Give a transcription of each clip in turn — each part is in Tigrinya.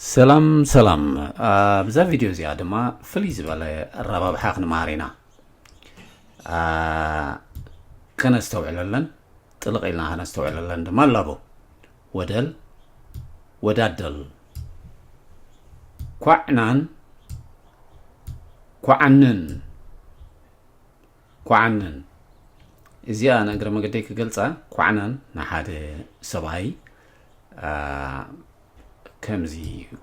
ሰላም ሰላም። ኣብዛ ቪድዮ እዚኣ ድማ ፍልይ ዝበለ ኣረባብሓ ክንመሃር ኢና። ከነስተውዕለለን፣ ጥልቕ ኢልና ከነስተውዕለለን ድማ ኣላቦ። ወደል፣ ወዳደል፣ ኳዕናን ኳዓንን፣ ኳዓንን። እዚኣ ንእግረ መገደይ ክገልጻ፣ ኳዕናን ንሓደ ሰብኣይ ከምዚ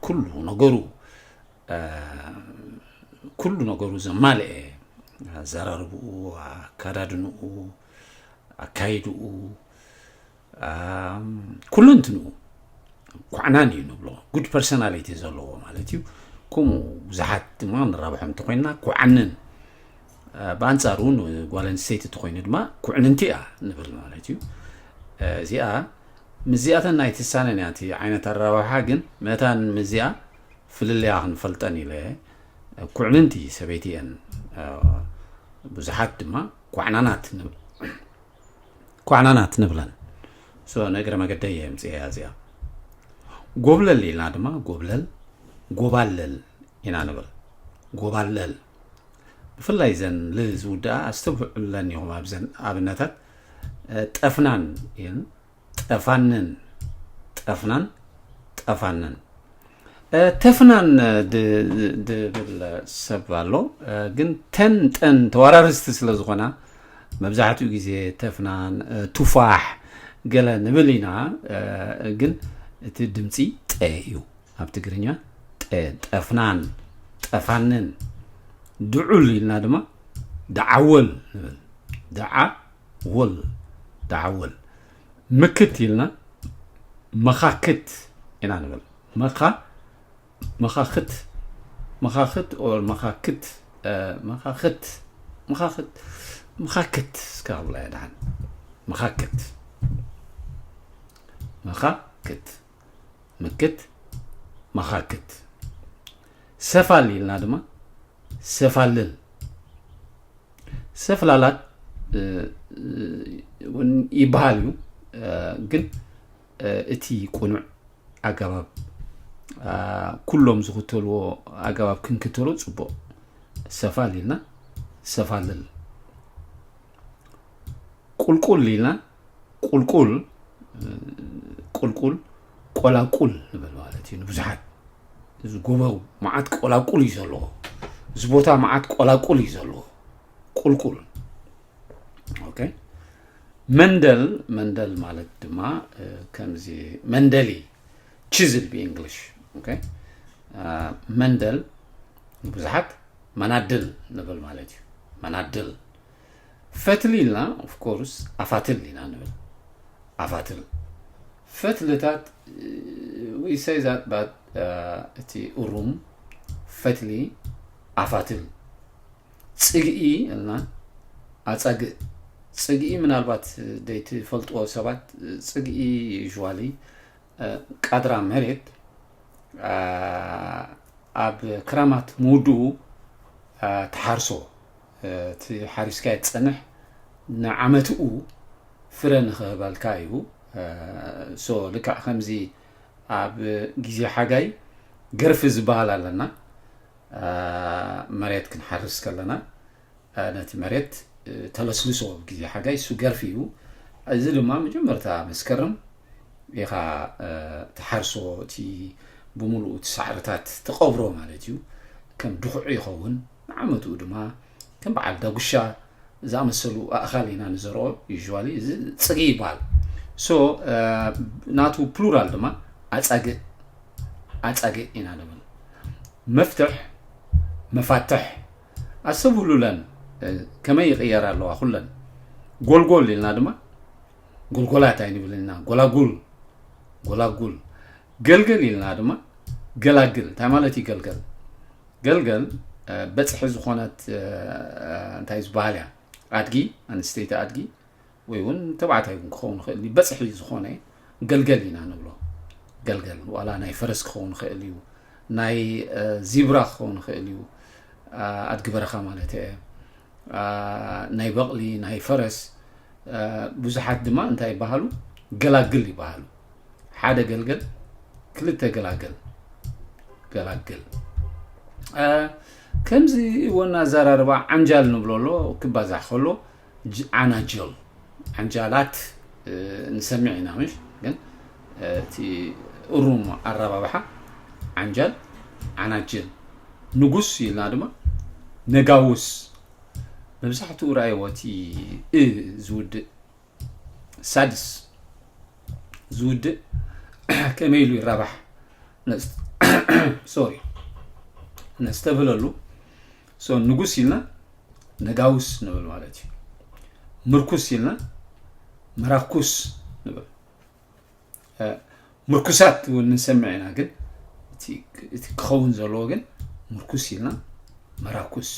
ኩሉ ነገሩ ኩሉ ነገሩ ዘማልአ፣ ኣዘራርብኡ፣ ኣከዳድንኡ፣ ኣካይድኡ፣ ኩለንትንኡ ኳዕናን እዩ ንብሎ። ጉድ ፐርሶናሊቲ ዘለዎ ማለት እዩ። ከምኡ ብዙሓት ድማ ንራብሖም እንተኮይንና ኳዕንን፣ ብኣንጻሩ ንጓል ኣንስተይቲ እንተኮይኑ ድማ ኩዕንንቲ እያ ንብል ማለት እዩ። እዚኣ ምስዚኣተን ኣይትሳነን እያ። እቲ ዓይነት ኣረባብሓ ግን መታን ምስዚኣ ፍልልያ ክንፈልጠን ኢለ። ኩዕንንቲ ሰበይቲ እየን። ብዙሓት ድማ ኳዕናናት ንብል። ኳዕናናት ንብለን። ንእግረ መገደይ እየ ምፅያ እዚኣ። ጎብለል ኢልና ድማ ጎብለል፣ ጎባለል ኢና ንብል። ጎባለል ብፍላይ ዘን ል ዝውድኣ ኣስተብዕለን ኢኹም። ኣብዘን ኣብነታት ጠፍናን ኢን፣ ጠፋንን፣ ጠፍናን፣ ጠፋንን። ተፍናን ድብል ሰብ ኣሎ፣ ግን ተን ጠን ተወራረስቲ ስለ ዝኾና መብዛሕትኡ ግዜ ተፍናን፣ ቱፋሕ ገለ ንብል ኢና። ግን እቲ ድምፂ ጠ እዩ። ኣብ ትግርኛ ጠ፣ ጠፍናን፣ ጠፋንን። ድዑል ኢልና ድማ ደዓወል ንብል። ደዓ ወል፣ ደዓወል። ምክት ኢልና መኻክት ኢና ንብል። መኻ፣ መኻኽት፣ መኻኽት or መኻክት፣ መኻኽት፣ መኻኽት፣ መኻክት እስከ ክብላ እየ ደሓን። መኻክት፣ መኻክት፣ ምክት፣ መኻክት። ሰፋል ኢልና ድማ ሰፋልል። ሰፍላላት እውን ይበሃል እዩ። ግን እቲ ቅኑዕ ኣገባብ፣ ኩሎም ዝኽተልዎ ኣገባብ ክንክተሎ ጽቡቕ። ሰፋል ኢልና ሰፋልል። ቁልቁል ኢልና ቁልቁል፣ ቁልቁል፣ ቆላቁል ንብል ማለት እዩ። ንብዙሓት እዚ ጎቦ መዓት ቆላቁል እዩ ዘለዎ፣ እዚ ቦታ መዓት ቆላቁል እዩ ዘለዎ። ቁልቁል። ኦኬ። መንደል፣ መንደል ማለት ድማ ከምዚ መንደሊ፣ ቺዝል ብእንግሊሽ። ኦኬ። መንደል ብዙሓት መናድል ንብል ማለት እዩ። መናድል። ፈትሊ ኢልና ኦፍኮርስ ኣፋትል ኢና ንብል። ኣፋትል፣ ፈትልታት፣ we say that but እቲ እሩም ፈትሊ ኣፋትል። ጽግኢ ኢልና ኣጻግእ። ጽግኢ ምናልባት ደይትፈልጥዎ ሰባት፣ ጽግኢ ዩዥዋሊ ቃድራ መሬት ኣብ ክራማት ምውድኡ ትሓርሶ፣ እቲ ሓሪስካዮ ትጸንሕ ንዓመትኡ ፍረ ንኽህበልካ እዩ። ሶ ልክዕ ከምዚ ኣብ ግዜ ሓጋይ ገርፊ ዝበሃል ኣለና። መሬት ክንሓርስ ከለና ነቲ መሬት ተለስልሶ ኣብ ግዜ ሓጋይ፣ እሱ ገርፊ እዩ። እዚ ድማ መጀመርታ መስከረም ኢኻ ትሓርሶ፣ እቲ ብምሉኡ እቲ ሳዕርታት ትቐብሮ ማለት እዩ። ከም ድኹዒ ይኸውን፣ ንዓመትኡ ድማ ከም በዓል ዳጉሻ ዝኣመሰሉ ኣእኻል ኢና ንዘርኦ። ዩዥዋሊ እዚ ጽግኢ ይበሃል። ሶ ናቱ ፕሉራል ድማ ኣጻግእ፣ ኣጻግእ ኢና ንብል። መፍትሕ፣ መፋትሕ። ኣስተብህሉለን፣ ከመይ ይቕየራ ኣለዋ ኩለን። ጎልጎል ኢልና ድማ ጎልጎላት ኣይንብል ኢና፣ ጎላጉል፣ ጎላጉል። ገልገል ኢልና ድማ ገላግል። እንታይ ማለት እዩ ገልገል? ገልገል በፅሒ ዝኾነት፣ እንታይ ዝበሃል እያ፣ ኣድጊ፣ ኣንስተይቲ ኣድጊ ወይ እውን ተባዕታይ እውን ክኸውን ይኽእል እዩ። በፅሒ ዝኾነ ገልገል ኢና ንብሎ። ገልገል ዋላ ናይ ፈረስ ክኸውን ይኽእል እዩ፣ ናይ ዚብራ ክኸውን ይኽእል እዩ፣ ኣድጊ በረኻ ማለት እየ። ናይ በቕሊ፣ ናይ ፈረስ። ብዙሓት ድማ እንታይ ይበሃሉ? ገላግል ይበሃሉ። ሓደ ገልገል፣ ክልተ ገላገል። ገላግል። ከምዚ ወና ኣዘራርባ ዓንጃል ንብሎ ኣሎ ክባዛሕ ከሎ ዓናጀል ዓንጃላት ንሰምዕ ኢና ምሽ ግን እቲ እሩም ኣረባብሓ ዓንጃል ዓናጀል ንጉስ ኢልና ድማ ነጋውስ መብዛሕትኡ ርኣይዎ እቲ እ ዝውድእ ሳድስ ዝውድእ ከመይ ኢሉ ይራባሕ ሶሪ ነስተብህለሉ ንጉስ ኢልና ነጋውስ ንብል ማለት እዩ። ምርኩስ ኢልና መራኩስ ንብል። ምርኩሳት እውን ንሰምዕ ኢና ግን እቲ ክኸውን ዘለዎ ግን ምርኩስ ኢልና መራኩስ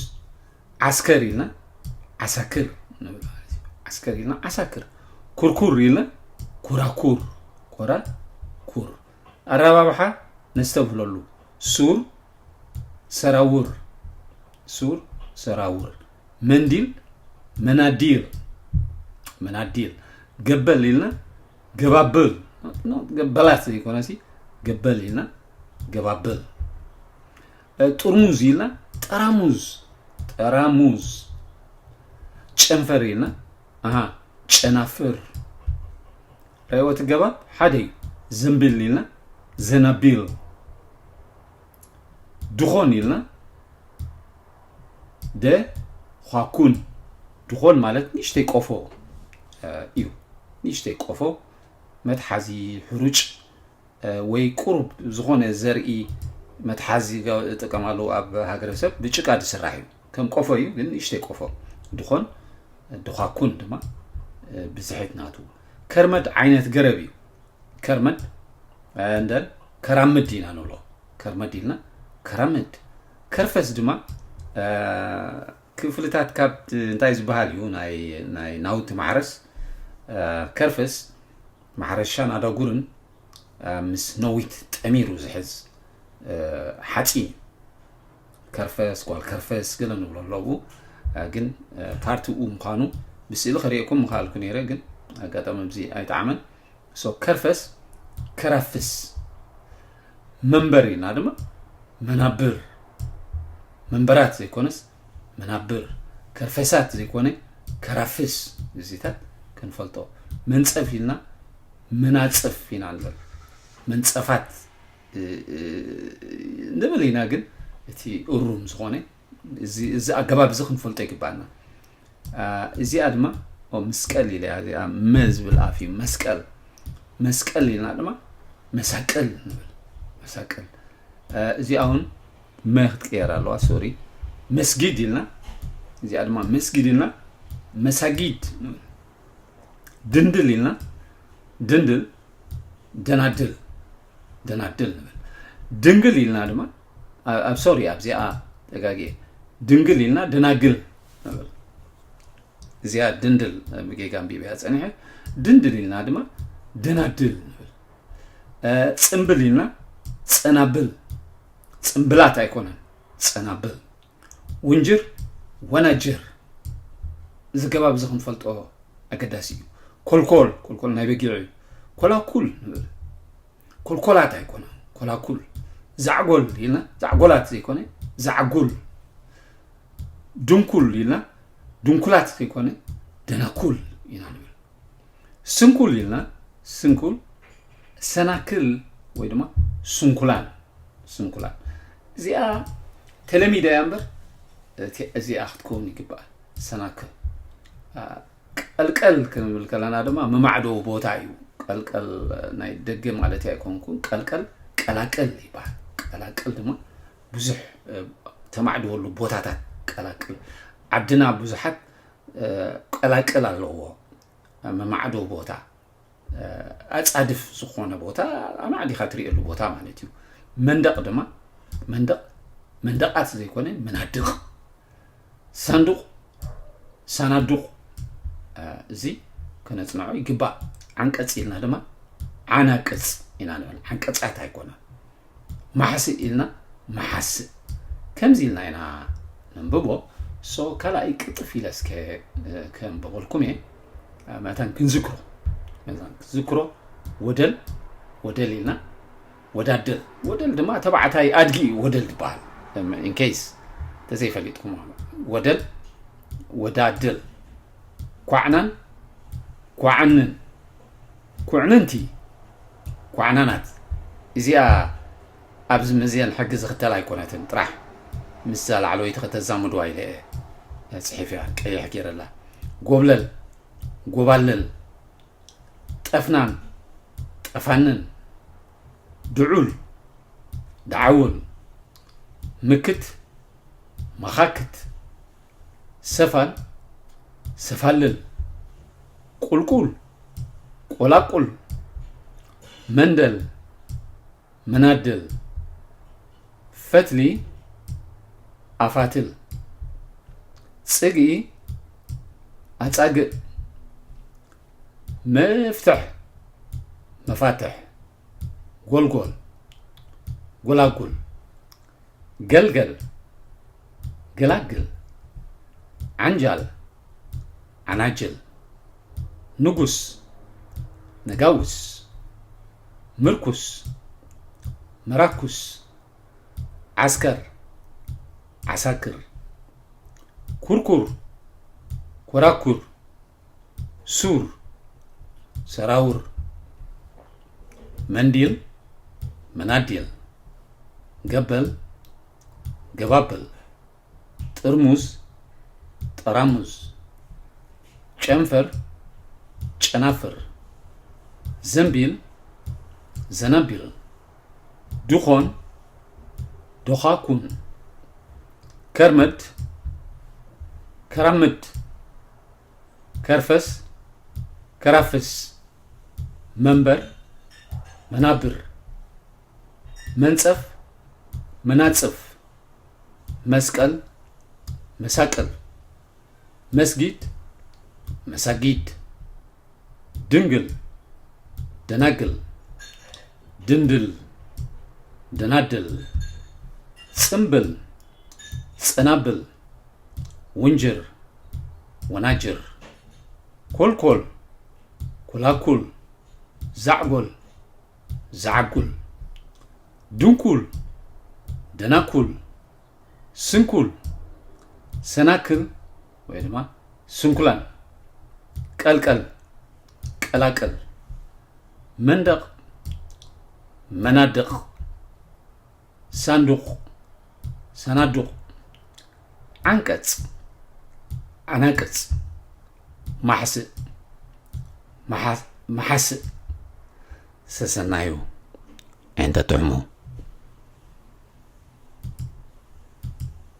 ዓስከር ኢልና ዓሳክር ንብል ማለት እዩ። ዓስከር ኢልና ዓሳክር ኩርኩር ኢልና ኩራኩር ኮራ ኩር ኣረባብሓ ነስተብህለሉ ሱር ሰራውር ሱር ሰራውር መንዲል መናዲል መናዲል ገበል ኢልና ገባብል ገበላት ዘይኮነ ገበል ኢልና ገባብል ጥርሙዝ ኢልና ጠራሙዝ ጠራሙዝ ጨንፈር ኢልና ኣሃ ጨናፍር ራይወት ገባብ ሓደ እዩ ዘንቢል ኢልና ዘናቢል ድኾን ኢልና ደ ኳኩን ድኾን ማለት ንእሽተይ ቆፎ እዩ። ንእሽተይ ቆፎ መትሓዚ ሕሩጭ ወይ ቁሩብ ዝኾነ ዘርኢ መትሓዚ ይጥቀማሉ ኣብ ሃገረሰብ ብጭቃ ዝስራሕ እዩ። ከም ቆፎ እዩ ግን ንእሽተይ ቆፎ ድኾን ድኳኩን ድማ ብዝሕት ናቱ ከርመድ ዓይነት ገረብ እዩ። ከርመድ እንደን ከራምድ ኢና ንብሎ። ከርመድ ኢልና ከራምድ። ከርፈስ ድማ ክፍልታት ካብ እንታይ ዝበሃል እዩ ናይ ናውቲ ማሕረስ ከርፈስ ማሕረሻን ኣዳጉርን ምስ ነዊት ጠሚሩ ዝሕዝ ሓፂን እዩ። ከርፈስ ጓል ከርፈስ ገለ ንብሎ ኣለዉ ግን ፓርቲኡ ምዃኑ ብስእሊ ከርእየኩም ምኽኣልኩ ነይረ ግን ኣጋጣሚ ኣብዚ ኣይጠዓመን። ከርፈስ ከራፍስ መንበር ኢና ድማ መናብር መንበራት ዘይኮነስ መናብር ከርፈሳት ዘይኮነ ከራፍስ እዚታት ክንፈልጦ መንፀፍ ኢልና መናፅፍ ኢና ንብል መንፀፋት ንብል ኢና ግን እቲ እሩም ዝኾነ እዚ ኣገባብ እዚ ክንፈልጦ ይግባኣና። እዚኣ ድማ ምስቀል ኢለ እዚኣ መ ዝብል ኣፍ እዩ መስቀል መስቀል ኢልና ድማ መሳቅል ንብል መሳቅል እዚኣ እውን መ ክትቀየር ኣለዋ ሶሪ መስጊድ ኢልና እዚኣ ድማ መስጊድ ኢልና መሳጊድ ንብል ድንድል ኢልና ድንድል ደናድል ደናድል ንብል ድንግል ኢልና ድማ ኣብ ሶሪ ኣብዚኣ ተጋጊ ድንግል ኢልና ደናግል ንብል እዚኣ ድንድል ብጌጋ ኣንቢበያ ፀኒሐ ድንድል ኢልና ድማ ደናድል ንብል ፅምብል ኢልና ፀናብል ፅምብላት ኣይኮነን ፀናብል ውንጅር ወናጅር እዚ ገባብ እዚ ክንፈልጦ ኣገዳሲ እዩ ኮልኮል ኮልኮል ናይ በጊዕ እዩ ኮላኩል ንብል ኮልኮላት ኣይኮነ ኮላኩል ዛዕጎል ኢልና ዛዕጎላት ዘይኮነ ዛዕጉል ድንኩል ኢልና ድንኩላት ዘይኮነ ደናኩል ኢና ንብል ስንኩል ኢልና ስንኩል ሰናክል ወይ ድማ ስንኩላን ስንኩላን እዚኣ ተለሚዳ እያ እምበር እዚኣ ክትከውን ይግባእ ሰናክል ቀልቀል ክንብል ከለና ድማ መማዕዶ ቦታ እዩ ቀልቀል ናይ ደገ ማለት ኣይኮንኩን ቀልቀል ቀላቅል ይበሃል ቀላቅል ድማ ብዙሕ ተማዕድወሉ ቦታታት ቀላቅል ዓድና ብዙሓት ቀላቅል ኣለዎ መማዕዶ ቦታ ኣፃድፍ ዝኾነ ቦታ ኣማዕዲኻ ትርእየሉ ቦታ ማለት እዩ መንደቕ ድማ መንደቕ መንደቓት ዘይኮነ መናድቕ ሳንዱቕ ሳናዱቕ እዚ ከነፅንዖ ይግባእ ዓንቀፅ ኢልና ድማ ዓናቅፅ ኢና ንብል ዓንቀፃት ኣይኮነ ማሕስእ ኢልና መሓስእ ከምዚ ኢልና ኢና ነንብቦ ሶ ካልኣይ ቅጥፍ ኢለ እስከ ከንብበልኩም እየ መታን ክንዝክሮ መታን ክንዝክሮ ወደል ወደል ኢልና ወዳደል፣ ወደል ድማ ተባዕታይ ኣድጊ እዩ ወደል ዝበሃል። ኢንኬይስ ተዘይፈሊጥኩም፣ ወደል፣ ወዳደል፣ ኳዕናን ኳዕንን፣ ኩዕንንቲ፣ ኳዕናናት። እዚኣ ኣብዚ መዝየን ሕጊ ዝኽተል ኣይኮነትን፣ ጥራሕ ምስዛ ላዕለወይቲ ከተዛምድዋ ኢለ እየ ጽሒፍያ፣ ቀይሕ ገይረላ። ጎብለል፣ ጎባለል፣ ጠፍናን፣ ጠፋንን፣ ድዑል፣ ደዓውል፣ ምክት፣ መኻክት፣ ሰፋል፣ ሰፋልል፣ ቁልቁል፣ ቆላቁል፣ መንደል፣ መናድል፣ ፈትሊ፣ ኣፋትል፣ ጽግኢ፣ ኣጻግእ፣ መፍትሕ፣ መፋትሕ፣ ጎልጎል፣ ጎላጉል፣ ገልገል፣ ገላግል፣ ዓንጃል፣ ዓናጅል፣ ንጉስ፣ ነጋውስ፣ ምርኩስ፣ መራኩስ፣ ዓስከር፣ ዓሳክር፣ ኩርኩር፣ ኮራኩር፣ ሱር፣ ሰራውር፣ መንዲል፣ መናዲል፣ ገበል፣ ገባብል፣ ጥርሙዝ፣ ጠራሙዝ፣ ጨንፈር፣ ጨናፍር፣ ዘንቢል፣ ዘናቢል፣ ድኾን፣ ዶኻኩን፣ ከርመድ፣ ከራምድ፣ ከርፈስ፣ ከራፍስ፣ መንበር፣ መናብር፣ መንጸፍ፣ መናጽፍ፣ መስቀል፣ መሳቅል፣ መስጊድ፣ መሳጊድ፣ ድንግል፣ ደናግል፣ ድንድል፣ ደናድል፣ ጽምብል፣ ጸናብል፣ ውንጅር፣ ወናጅር፣ ኮልኮል፣ ኮላኩል፣ ዛዕጎል፣ ዛዕጉል፣ ድንኩል፣ ደናኩል፣ ስንኩል፣ ሰናክል ወይ ድማ ስንኩላን፣ ቀልቀል፣ ቀላቅል፣ መንደቕ፣ መናድቕ፣ ሳንዱቕ፣ ሰናዱቕ፣ ዓንቀጽ፣ ዓናቅጽ፣ ማሕስእ፣ መሓ- መሓስእ፣ ሰሰናዩ፣ ዒንተ ጥዕሙ።